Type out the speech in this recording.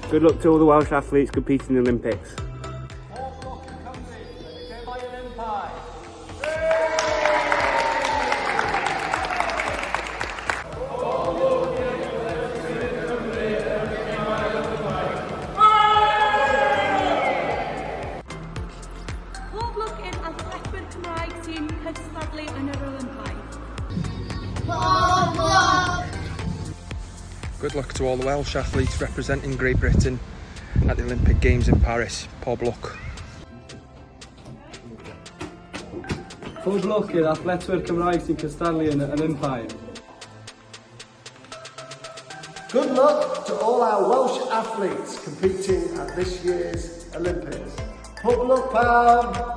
Good luck to all the Welsh athletes competing in the Olympics. Pob lwc i'r athletwyr Cymraeg sy'n cystadlu yn yr Olympaidd. Pob lwc! Good luck to all the Welsh athletes representing Great Britain at the Olympic Games in Paris. Pob lwc. Pob lwc i'r athletwyr Cymraeg sy'n cystadlu yn y Olympaidd. Good luck to all our Welsh athletes competing at this year's Olympics. Pob lwc pawb!